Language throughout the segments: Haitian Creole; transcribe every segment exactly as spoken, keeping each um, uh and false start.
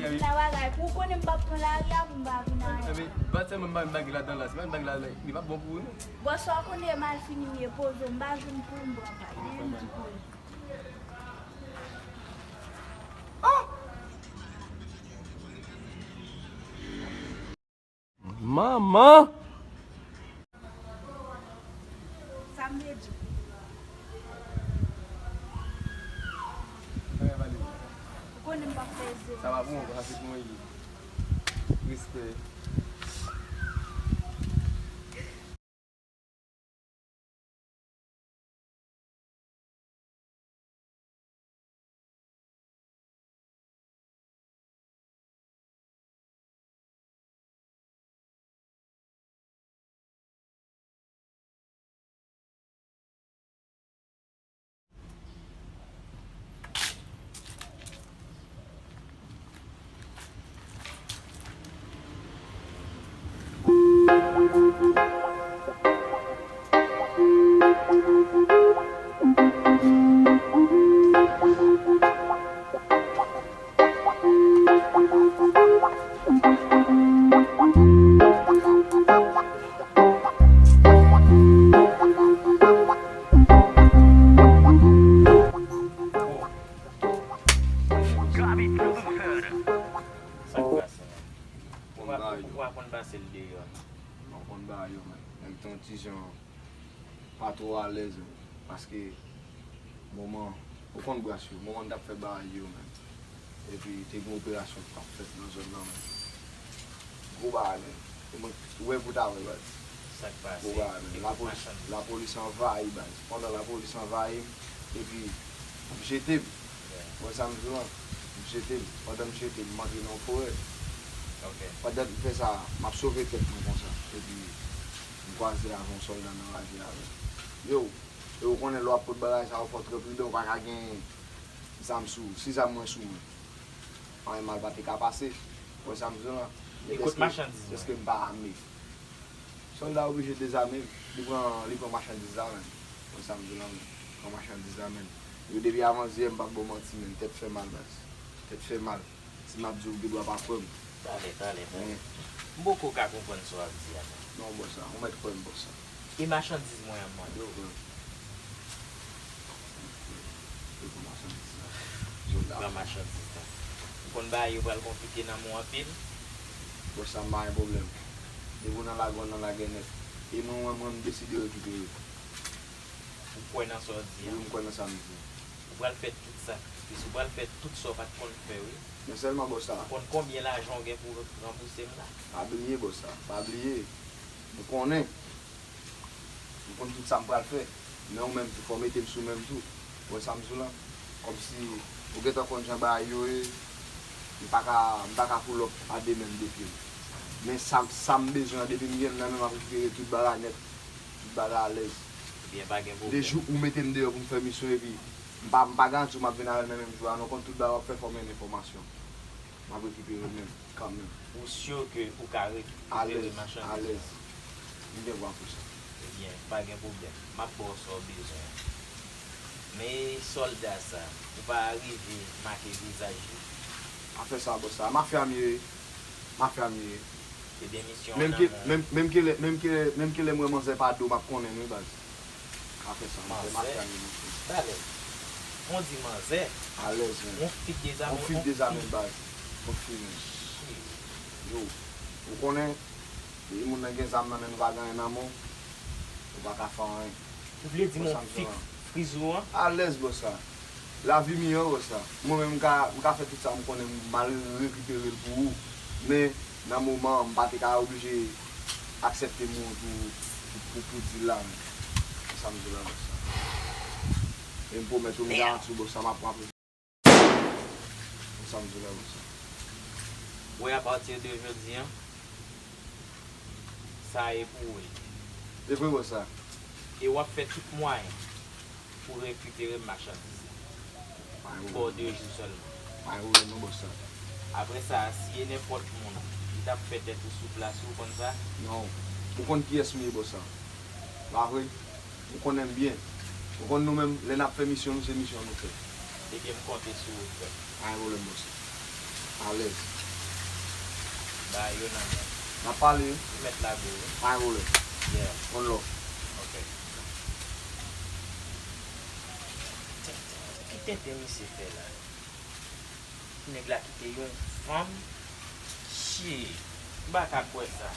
Sa bagay, pou w konnen m p ap pran lari a pou m pa vin anyen. Ebyen, bat sèlman m pa, m pa gen ladan la. Si m pa gen ladan la, li p ap bon pou ou, non. Bòs, sa w konnen e mal fini m ye, poze w, m pa jwenn pou m pran pay. Men m di pou ou. Manman! Sa m te di w. Ou konnen m p ap fè zewo. Sa va pou mwen, sa se pou mwen li. Respè. Sa k pase, man? Ou pa, ou pa konn pase l deyò, non? M pa konn ba yo, man. Nèg te yon ti jan pa twò alèz, man. Paske moman, ou konn bras yo, moman n t ap fè bagay yo, man. Epi te gen operasyon k t ap fèt nan zòn nan, man. Gwo bagay, man. E mwen, ou wè pou ta wè, baz. Sa k pase? Gwo bagay, man. Lapolis, lapolis anvayi, baz. Pandan lapolis anvayi m, epi y ap jete m. Ou wè sa m di w lan? Y ap jete m. Pandan m jete, m antre nan yon forè. Pandan m fè sa, m ap sove tèt mwen konsa. Epi, m kwaze avè yon sòlda nan raje avè m. Yo, e ou konnen lè w ap pot bagay sa yo, fò w trè pridan, ou pa ka gen zam sou ou. Si zam mwen sou mwen, anyen mal pa te ka pase. Ou wè sa m di w lan? E kot machandiz mwen? Dèske m pa ame. Sòlda oblije dezame m. Li pran, li pran machandiz la menm. Ou wè sa m di w lan menm? Pran machandiz la menm. Yo depi avan zyè m, m p ap ba w manti menm. Tèt fè mal, baz. Tèt fè mal. Si m ap di w, w gen dwa pa kwè m. Talè, talè, talè. Men. M poko ka konprann sa w ap di a, non. Non, bòs la, ou mèt kwè m, bòs la. E machandiz mwen an, m mande w? Yo pran machandiz la. Yo pran machandiz la. Ou konn bagay yo pral konplike nan men w anpil? Bòs la, m pa gen pwoblèm. Depi w nan lagè, w nan lagè nèt. E mwen, mwen, mwen, m deside rekipere. Ou kwè nan sa w di a? Wi, m kwè nan sa m di. Ou pral fè tout sakrifis, ou pral fè tout sa w pa t konn fè, wi. Men sèlman, bòs la. Ou konn konbyen lajan w gen pou w ranbouse m la? Pa bliye, bòs la, pa bliye. M konnen. M konn tout sa m pral fè. Men ou menm tou, fò w mete m sou men m tou. Ou wè sa m di w lan? Kòmsi ou gentan konn jan bagay yo ye. M pa ka, m pa ka pull up a de men m, de pye m. Men sa, sa m bezwen an, depi m gen l nan men m, m ap rekipere tout bagay nèt. Tout bagay alèz. Ebyen, pa gen pwoblèm. De jou ou mete m deyò pou m fè misyon, epi m pa, m pa garanti w m ap vin avè l nan menm jou a, non, konn tout bagay w ap fè, fò w mennen enfòmasyon. M ap rekipere l menm, kanmenm. Ou si ke ou ka rekipere machandiz la? Alèz, alèz. M gen vwa pou sa. Ebyen, pa gen pwoblèm. M ap ba w sa w bezwen an. Men sòlda sa, ou pa rive make vizaj li? Afè sa, bòs la. Mafya m ye. Mafya m ye. Ebyen, misyon an nan men w. Menm ke, menm, menm ke lè, menm ke lè, menm ke lè m wè manzè pa do, m ap konnen l, wi, baz. Afè sa, m fè mafya m, monchè. Talè. Ou di manzè? Alèz, men. Yon fi k dezame, yon fi k dezame, baz. Yon fi, men. Yo, ou konnen, depi moun nan gen zam nan men l, ou pa gen anyen nan men w, ou pa ka fè anyen. Ou vle di m yon fi k friz ou an? Alèz, bòs la. Lavi m ye, bòs la. Mwen menm, m ka, m ka fè tout sa m konnen, m al rekipere l pou ou. Men, nan moman an, m pa te ka oblije aksepte mwen pou, pou, pou, pou dil la, men. Se sa m di w la, bòs la. E m pwomèt ou, m garanti w, bòs la, m ap pran. Sa m di w la konsa. Wi, apati de jodi an, sa e pou ou l ye. E vre, bòs la. E w ap fè tout mwayen pou w rekipere machandiz la. Pa gen pwoblèm. Ba w de jou sèlman. Pa gen pwoblèm non, bòs la. Apre sa, si e nenpòt moun ki t ap fè tèt ou sou plas ou, ou konn sa? Non. Ou konn kiyès m ye, bòs la. Pa vre? Ou konnen m byen. Ou konn nou menm, lè n ap fè misyon nou, se misyon nou fè. Ebyen, m konte sou ou, frè m. Pa gen pwoblèm, bòs. Alèz. Ba yo nan men. N ap pale. Li mèt lage w wi. Pa gen pwoblèm. Yeah. On love. Ok. Ki tenten misye fè la? Nèg la kite yon fanm. Shit. M pa ka kwè sa.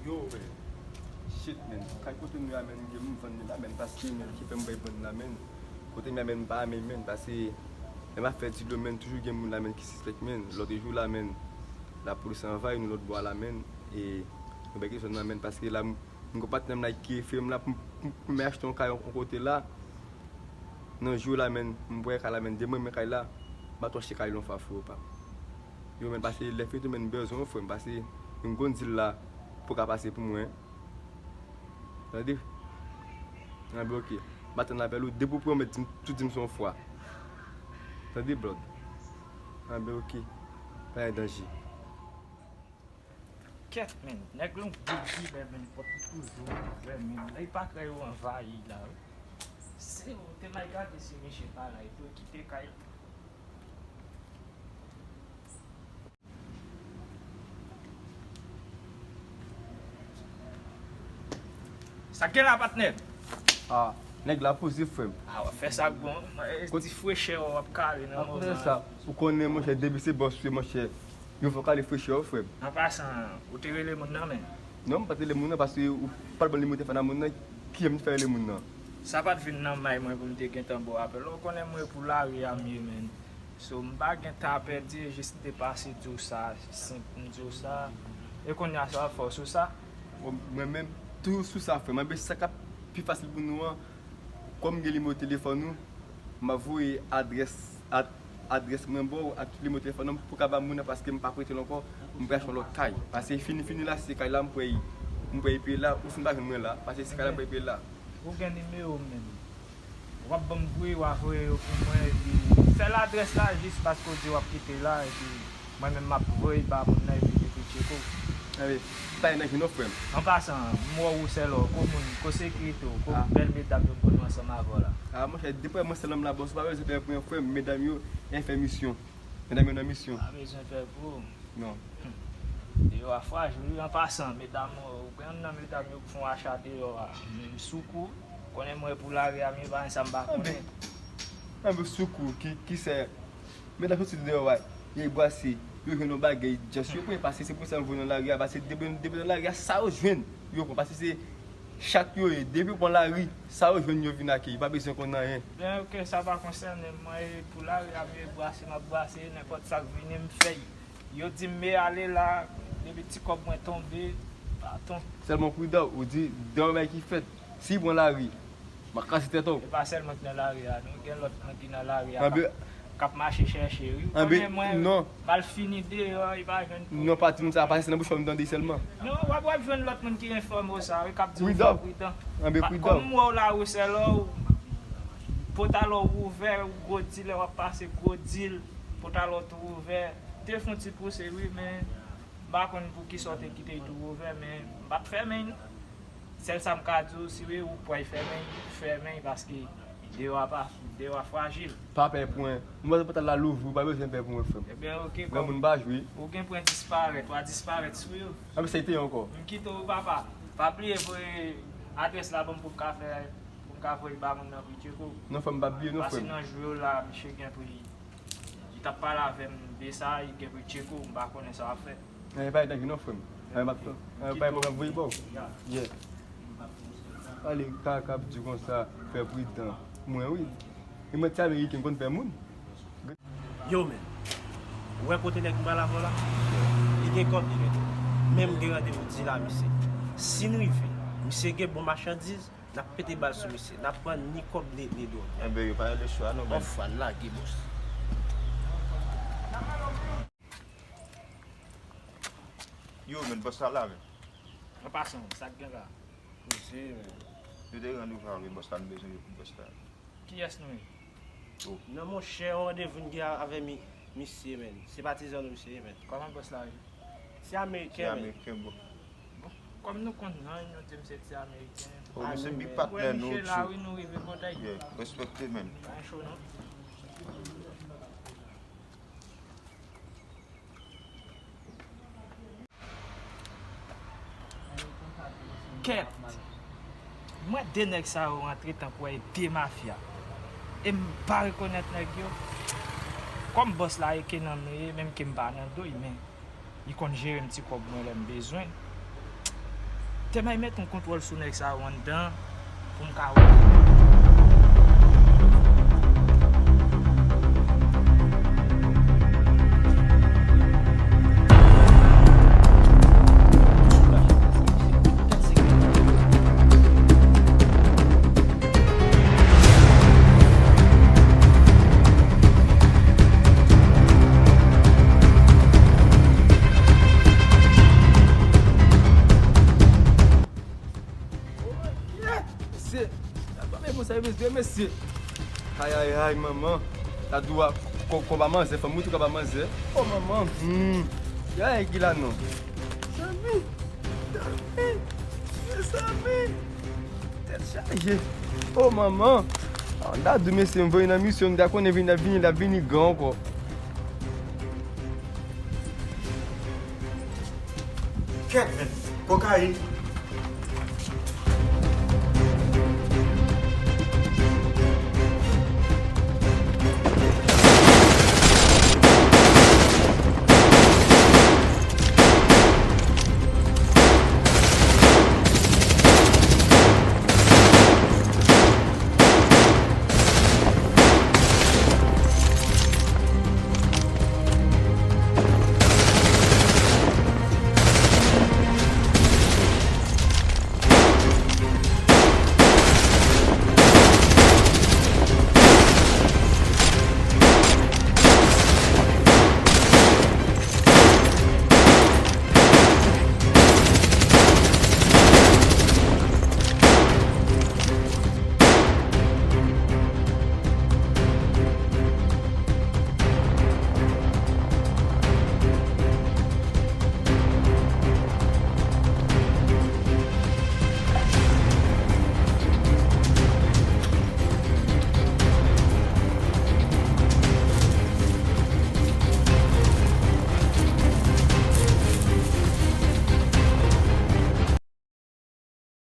Yo, men. Shit, men. Kay kote nou a, men, gen moun vann li la, men, paske, men, ki fè m bay vann la, men. Kote m a, men, m pa, men, men, paske lè m ap fè dilo, men, toujou gen moun la, men, ki sispèk, men. Lòt jou la, men, lapolis anvayi nou lòt bò a la, men, e nou bay kesyon nan, men, paske la, m, m gon patnè m la ki refere m la pou m, pou m, pou m achte yon kay yon, yon kote la. Nan jou la, men, m pran kay la, men, demen men kay la, m pa tou achte kay lon fwa fou pa. Yo, men, pase lè fini tou, men, m bezwen w, frè m, pase yon gwo dil la pou ka pase pou mwen. Tande? Anben, ok. M pa tann apèl ou, depi w pran, men, di m, tou di m se yon fwa. Tande, bròd? Anben, ok. Pa gen danje. Kèt, men, nèg lan gwo dilè, men, pòt li toujou ouvè, men, lè l pa kwè yo anvayi la, wi. Se ou te mal gade si misye pa la, epi yo kite kay la. Sa k gen la, patnè? Ah, nèg la poze, frè m. Ah, w ap fè sa k bon. E ti frechè w ap kale nan moman sa. Ou konnen, monchè, depi se bòs ou ye, monchè, yo fè w kale frechè w, frè m. An pasan, ou te rele moun nan, men? Non, m pa t rele moun nan, paske ou pa t ban m nimewo telefòn a moun nan, kiyès m te fè rele moun nan? Sa pa t vin nan may mwen pou m te gentan ba w apèl. Ou konnen mwen pou lari a m ye, men. So, m pa gen tan a pèdi, jis m te pase di w sa, senp m di w sa. E kounye a sa w ap fè w sou sa? Bon, mwen menm, toujou sou sa, frè m. Anben, sa k ap pi fasil pou nou an, kòm m gen nimewo telefòn ou, m ap voye adrès, ad-, adrès mwen ba w ak tout nimewo telefòn nan pou w ka ba moun nan, paske m pa prete l ankò, m pral achte yon lòt kay. Paske fini, fini la, se kay la m pral, m pral peye la, ou fin pa jwenn mwen la, paske se kay la m pral peye la. Ou gen nimewo m menm. W ap ban m voye, w a voye yo pou mwen, epi sèl adrès la, jis paske w di w ap kite la, epi mwen menm m ap voye ba moun nan, epi li pou tcheke w. Anben, pa gen danje non, frè m. An pasan, m wè w ou sèl, ou ko moun, ko sekirite w, ko bèl medam yo m konn ansanm avè w la. Ah, monchè, depi mwen sèl nonm la, bòs, ou pa bezwen pè pou mwen, frè m, medam yo, yo fè misyon. Medam yo nan misyon. Pa bezwen pè pou ou. Non. Deyò a frajil, wi, an pasan, medam, ou gen youn nan medam yo k fè yon acha deyò a, m sou kou, konnen mwen pou lari a, m ye pa gen sa m pa konnen. Anben, anben, sou kou, ki, ki sè, medam soti deyò a, yo brase, yo jwenn yon bagay, just yo pran, paske se pou sa yo voye nan lari a, paske depi, depi nan lari a, sa yo jwenn, yo pran, paske se chat yo ye, depi yo pran lari, sa yo jwenn yo vin ak li, yo pa bezwen konn anyen. Ben, ok, sa pa konsène m, mwen, pou lari a, m ye brase, m ap brase, nenpòt sa k vini, m fè l. Yo di m me ale la, depi ti kòb mwen tonbe, baton. Sèlman pridan, ou di, gen yon bagay ki fèt. Si pran lari, m a kraze tèt ou. E pa sèlman ki nan lari a, non. Gen lòt moun ki nan lari a k ap, k ap mache chèche, wi. Ou konnen mwen, m al fini deyò, li pa jwenn pou. Non, pa di m sa, paske se nan bouch ou m tande sèlman. Non, w ap, w ap jwenn lòt moun ki enfòme w sa, wi, k ap di w fò pridan. Anben, pridan. Kòm m wè w la, ou sèl ou, pantalon w ouvè, ou gwo dilè, w ap pase gwo dil, pantalon w tou ouvè. Te fè yon ti pouse, wi, men m pa konn pou kisa w te kite l tou ouvè, men m p ap fèmen l non. Sèl sa m ka di w, si wi ou pral fèmen l, fèmen l, paske deyò a pa, deyò a frajil. Pa pè pou mwen. Mwen, pòt la louvri, ou pa bezwen pè pou mwen, frè m. Ebyen, ok, granmoun pa jwe. Ou gen pwen disparèt, w a disparèt sou yo. Anben, sa te ye ankò. M kite w, papa. Pa bliye voye adrès la ban m pou m ka fè, pou m ka voye ba moun nan pou l tcheke w. Non, frè m, pa bliye, non, frè m. Pase nan jou yo la, misye gen pou li. Li t ap pale avè m de sa, li gen pou l tcheke w, m pa konnen sa w ap fè. Eh, pa gen danje non, frè m. Eh, m ap, eh, pa gen pwoblèm, voye ba w. Yeah. Ale, kaka ap di konsa, fè pridan. Mwen, wi. E mwen, ti Ameriken, m konn pè moun. Yo, men. Ou wè kote nèg m pral avè w la? Li gen kòb, li gen tout. Men m gen randevou di la, misye. Si n rive, misye gen bon machandiz, n ap pete bal sou misye. N ap pran ni kòb ni, ni dwòg. Enben, yo pa rele sou a non, men. Anfwa, n lage, bòs. Yo, men, bòs la la, men. An pasan, sa k gen la? Poze, men. Yo te randevou avè bòs la, nou bezwen yo pou bòs la. Kiyès nou ye? Oh. Non, monchè, yon randevou n gen avè mi-, misye, men. Senpatizan nou misye ye, men. Kòman bòs la ye? Ti Ameriken, men. Ti Ameriken, bro. Bon, kòm nou konn nan, nou di m se ti Ameriken. Oh, misye big patnè nou, tchou. Yeah, respekte, man. Kèt! M wè de nèg sa yo rantre tankou e de mafya. E m pa rekonèt nèg yo. Kòm bòs la e ke nan m li ye, menm ke m pa nan do l, men li konn jere m ti kòb mwen lè m bezwen. Te may met yon kontwòl sou nèg sa yo anndan pou m ka wè. Mesye, sa pa men konsa, mesye, mesye. Ay, ay, ay, manman. Ta dou a, ko-, konba manzè, fò m tou konba manzè. Oh, manman. Hmm. Ya, e ki la non. Mezanmi. Mezanmi. Tèt chaje. Oh, manman. Ah, ta dou, mesye, m voye nan misyon, m ta konnen vini, l ap vini gran ankò. Kèt, men. Kokayin.